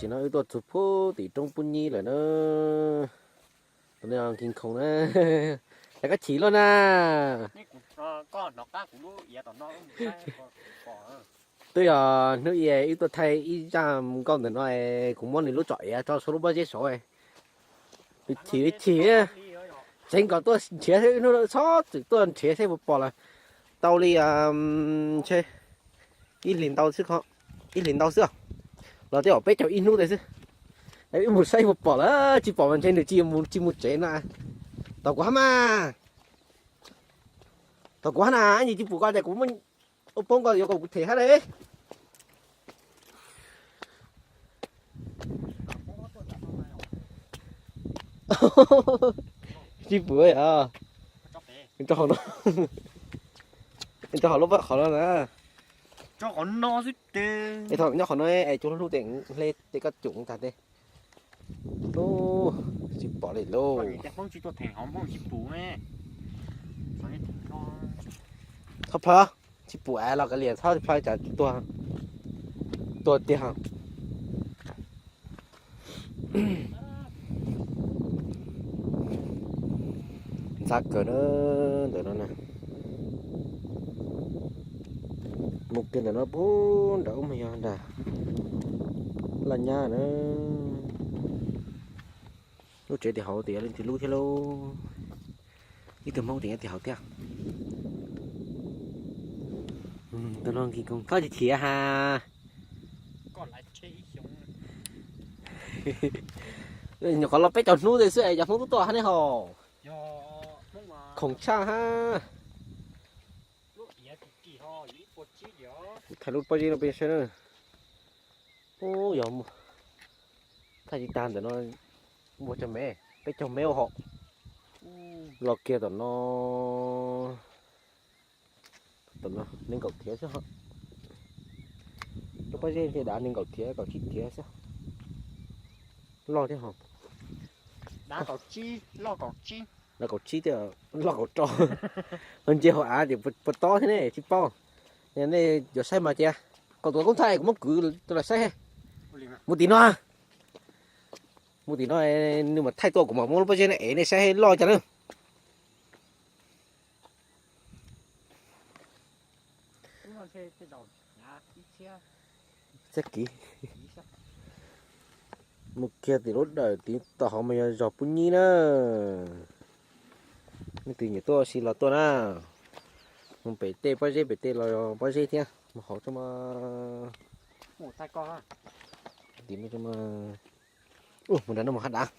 Tam sim no wb tuaj txug pub tim roob pub nyib lawm na. Tus no King Kong na. Cas koj chim luaj na. Twb yog hnub ib wb tuaj thaij ib zaj nkauj ntawm no, kuv muab nws lub tsom iav tso saum lub pob zeb saud. Nws chim chim, tseev kom tuaj nrhiav hnub txhob txwm tuaj nrhiav saib puas pom lawm. Tau li ntshe ib hlis ntau xwb, ib hlis ntau xwb, los tej zaum peb caug ib hnub ntawd xwb. Wb mus saib puas pom lawm, tsis pom mas ntshe nws tsis mus tsev na. Tos kuv hab mas. Tos kuv hab na, ib ntsis tsis pum koj tias kuv muab ua poob koj yuav kom kuv them hab li. Tsis pum yog rau hauv no, rau hauv lub pob qhov no na. Nyob qhov no es cua hlub hlub tes hle tes koj cum tag tes. Tsis pom li lauj. Txhob plhawv, tsis pum av los kav liam txhob plhawv tsam tuag, tuag tiag. Ntxhab kawg na, ntawm no na. Mus kiag ntawm no pub nram ub mas yog nram laj nyab na. Lub tsev tim hauv tias leej twg lub thiab lauj. Ib tug Hmoob tim nyob tim hauv thiab. Tus no King Kong koj tsis chim ha. Nyuam qhuav los peb caug hnub ntawd xwb es cov Hmoob twb tuaj hab ne hos. Khoom tshaj hab. Kuv thaij lub pob zeb no peb saib na. Ub, yog thaij tsis tag ntawm no, muaj cov mev, peb caug mev ua hauv. Los kiag tom no, tom no nees nkaum thiav xwb hos. Lub pob zeb thiaj dav nees nkaum thiav kaum tsib thiav xwb. Loj thiab hos. Loj kaum tsib thiab, loj kaum rau. Nce hauv av ces puas tob thiab ne tsis paub. Nej yuav saib mas cia, kom tus koob thaij kuv muab kwv rau lawv saib. Mus tim no, mus tim no, nws mam thaij tuaj kuv mam muab lub pob zeb no ev nej saib loj cas na. Txhiab kiv. Mus kiag tim lub dawm tim tom hauv mas yog zos Pub Nyib na. Leej twg nyiam tuaj ua si los tuaj na. Mus pem tej pob zeb pem tej los pob zeb thiab mus hauv tso mas. Tim no tso mas. Mus nram no mus haj dav.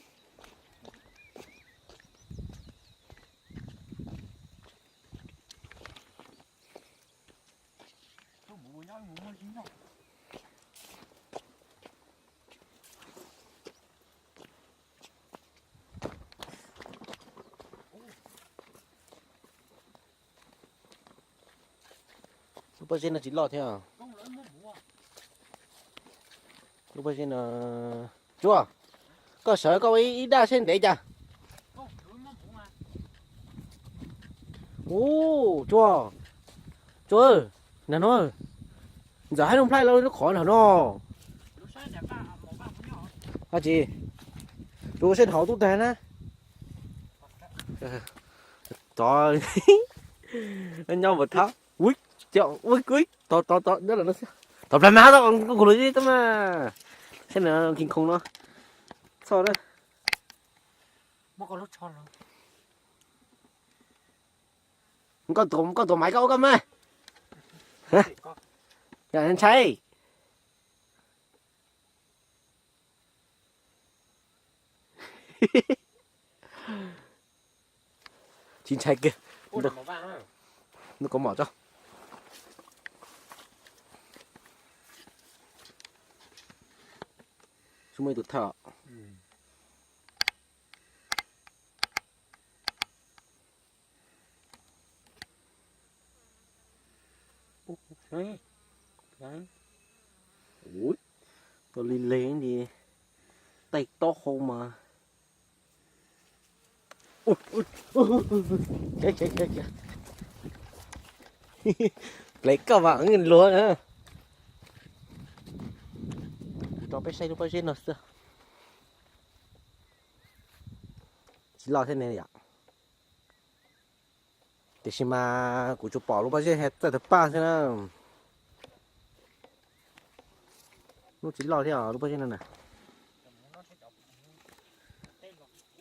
Lub pob zeb no tsis loj thiab. Lub pob zeb no, Tsuag, koj sawv koj ua ib daj seb ntev cas. Ub, Tsuag, Tsuag, nag no, ntxawm haib lub nplhaib lub qhov nag no. Ab tsi, Tsuag seb hauv tub tag na. Tod, nyob npaum thab, ui, tod tod tod, nyob lawm no xwb. Tod plag mas tod, kuv lus tab mas. Seb nws King Kong no txhoj na. Koj tuav maiv koj ua koj mas. Ntshai. Tsis ntshai kiag. Ntuj, kav mom tso. Tsis muaj ib tug thawj. Ua li leeg li, taij taub hau mas. Plev koj mas luag na. rau peb saib lub pob zeb no xwb. Tsis loj thiab ne yom. Tiam sis mas kuv tsuas pom lub pob zeb txawj tawg paj xwb na. Lub tsis loj thiab os, lub pob zeb no na.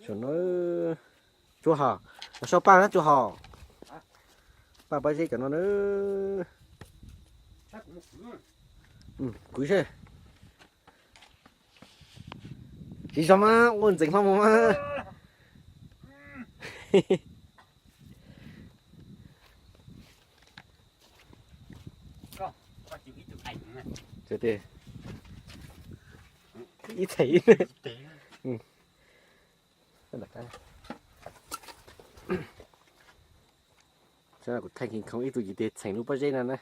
Saum no tsuas hos, sau paj na tsuas hos. Paj pob zeb cov no na. Kuv seb. Tsis tso mas ua ntxeev hlo mus mas. Ib txheem. Kuv thaij King Kong ib tug ces tias txheem lub pob zeb no na.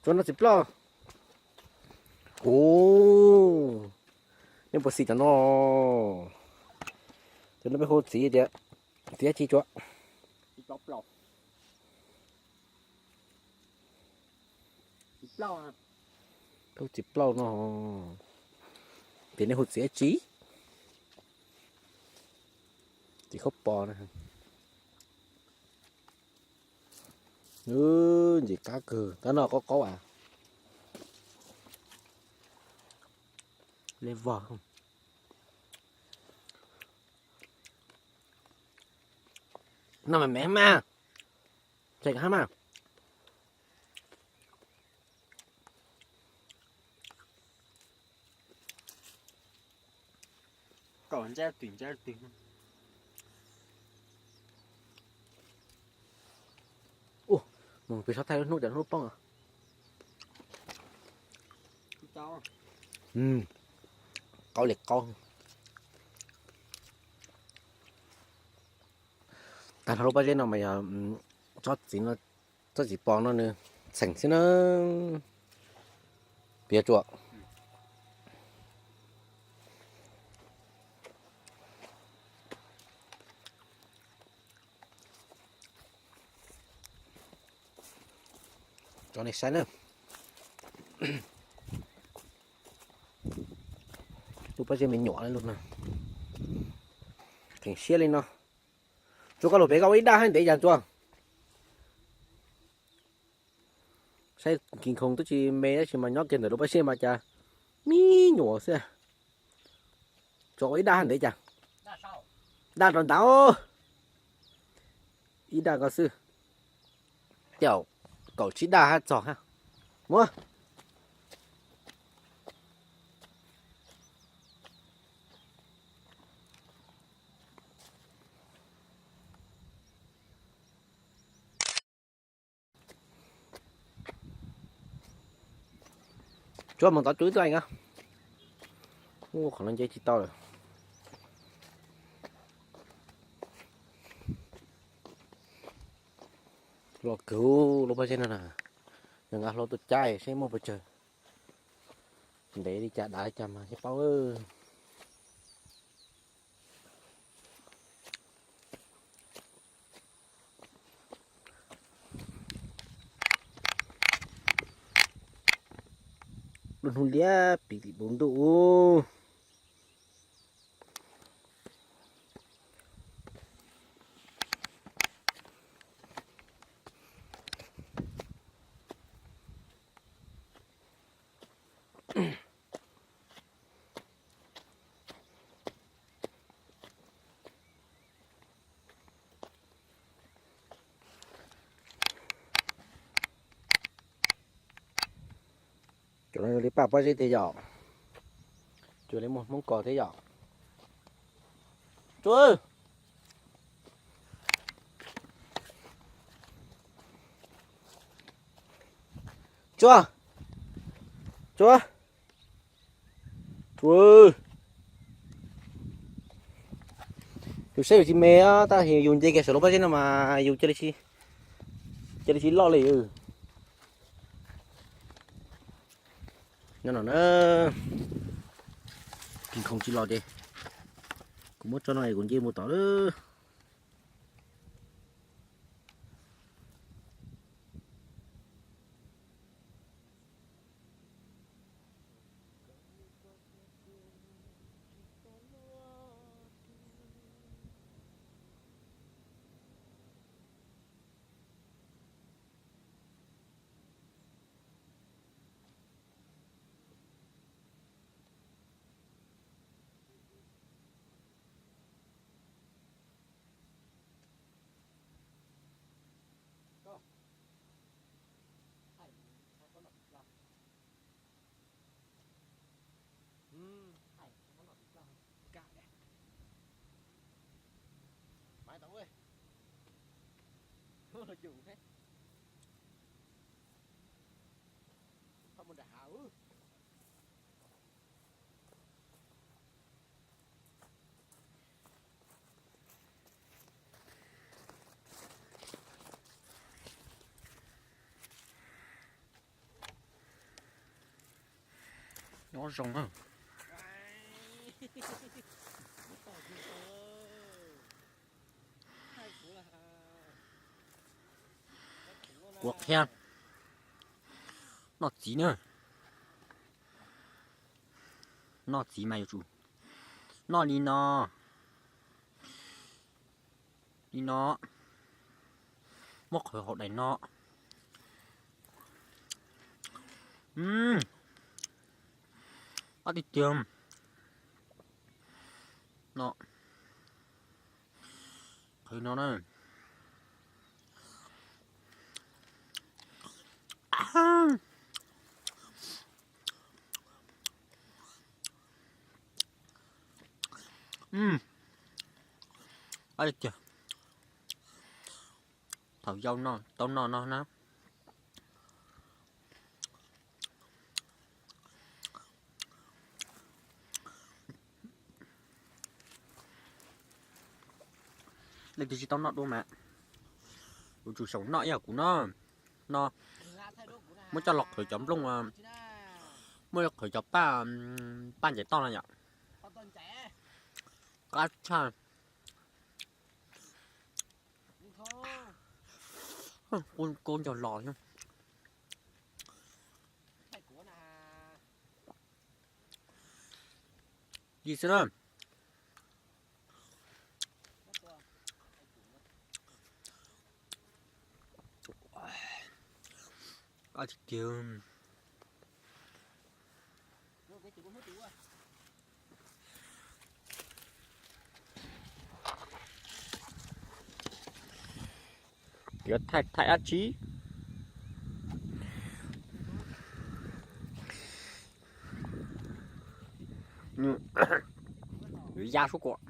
Tsuas no txiv plaub. Ub, nej puas xis cov no? Cov no peb hu txiv tias txiv dab tsi tsuas? Peb hu txiv plaub no, ces nej hu txiv dab tsi? Txiv khaub pos na. Ntxim qab kawg, tab no qaub qaub as. Lej vog. Noj me me mas, tseem hab mas. Mus pem sab thaij lub hnub cov hnub poob. Qaub li qaub. Tag nrho lub pob zeb no mas yog tsob txiv no, tsob txiv pos no nws txheem xwb na. Piav tsuas. Tso nej saib na. Lub pob zeb me nyuam lub no, theem siab li no. Tsuas koj lug pem koj ua ib daj hab ntev cas tsuas. Saib King Kong twb tsis me tab sis mas nyob kiag ntawm lub pob zeb mas cas me nyuam xwb. Tsuas ua ib daj hab ntev cas. Daj rau ntawd. Ib daj ko xwb. Tej zaum kaum tsib daj hab txog hab. Muab. Tsuas mus tod tsuas ib tug eev. Ua qhov no nce tsis tau lawm. Loj kawg lub pob zeb no na. Yog nqa hlo tuaj caij seb muaj puas tsawg. Ntev li cas dav li cas mas thiaj paub. Lub hnub liab pliv tim npoo ntuj. Cov no yog li paj pob zeb thiab yom. Cov li muaj Hmoob kos thiab yom. Tsuas, tsuas, tsuas. Yus saib yus tsis me, tab sis yus nce kiag saum lub pob zeb no mas yus cia li tsis loj li. Nyob no na, King Kong tsis los ces kuv muab tso no es kuv nce mus tod lawm. Nyob zoo na. Kuv qhia noj txiv na. Noj txiv mas yuav tsum noj li no. Li no. Muab qhwv hauv daim no. Qab tiag tiag. No. Qhwv no na. Qab tiag tiag. Thaum yau no tau noj no na. Leej twg tsis tau noj dua mas yuav tsum xyaum noj ib yam kuv no. No muab coj los qhwv cov nplooj, muab coj qhwv cov paj, paj ncaim toj no yom. Qab tshaj. Kua ncog los. Li xwb na. Tiag tiag. Yuav thaij thaij dab tsi? Yuav ya suab kuam.